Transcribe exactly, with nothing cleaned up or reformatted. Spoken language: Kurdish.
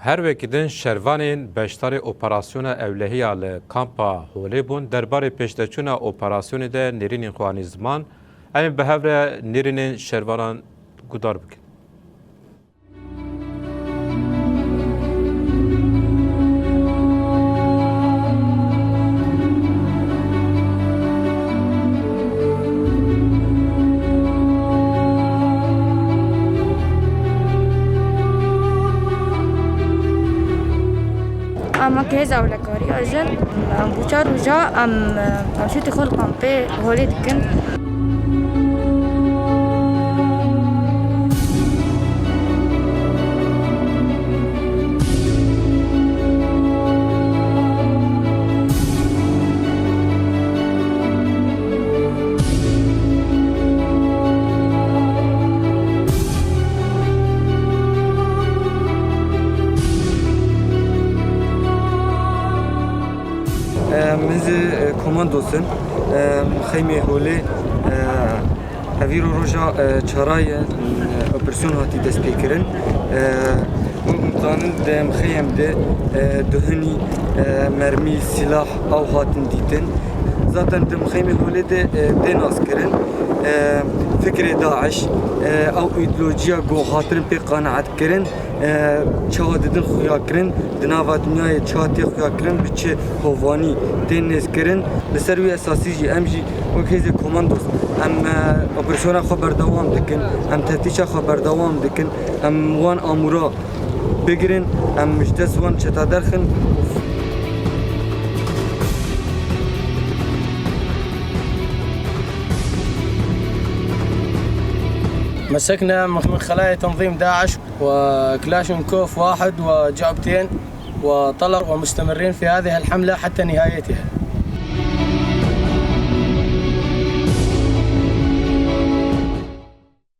Her wekî din şervanên beşdarê operasyona ewlehiya li kampa Holê bûn, derbarê pêşdeçûna operasyonê de nêrînên xwe anî ziman. Em ê bi hev re nêrînên şervanan guhdar bikin. Em wek hêza ewlekariya jin, em bo çar roja em, em şûtê xwe li kampê Holê dikin. Em, Min zî, e, komandos in. Em, Xeymê Holê, e, ev îro roja, e, çara ye, e, operasyon hatî destpêkirin. E, wek hûn dizanin di mixeyem de, e, duhinî, e, mermî, sîlah, ew hatin dîtin. Zaten di Xeymê Holê de, e, tê naskirin. E, fikrê DAIŞ, e, ew îdeolojiya ku hatinin pê qenaetkirin, e, çawa didin xuyakirin, di nava dinyayê çawa tê xuyakirin, bi çi hovanî tê nêzkirin. Li ser wî esasî jî em jî wek hêzê komandos em, e, operasyona xwe berdewam dikin, em teftîşa xwe berdewam dikin, em wan amûra bigirin, em ji dest wan çeta derxin. مسكنا من خلايا تنظيم داعش وكلاشنكوف واحد وجعبتين وطلق، ومستمرين في هذه الحملة حتى نهايتها.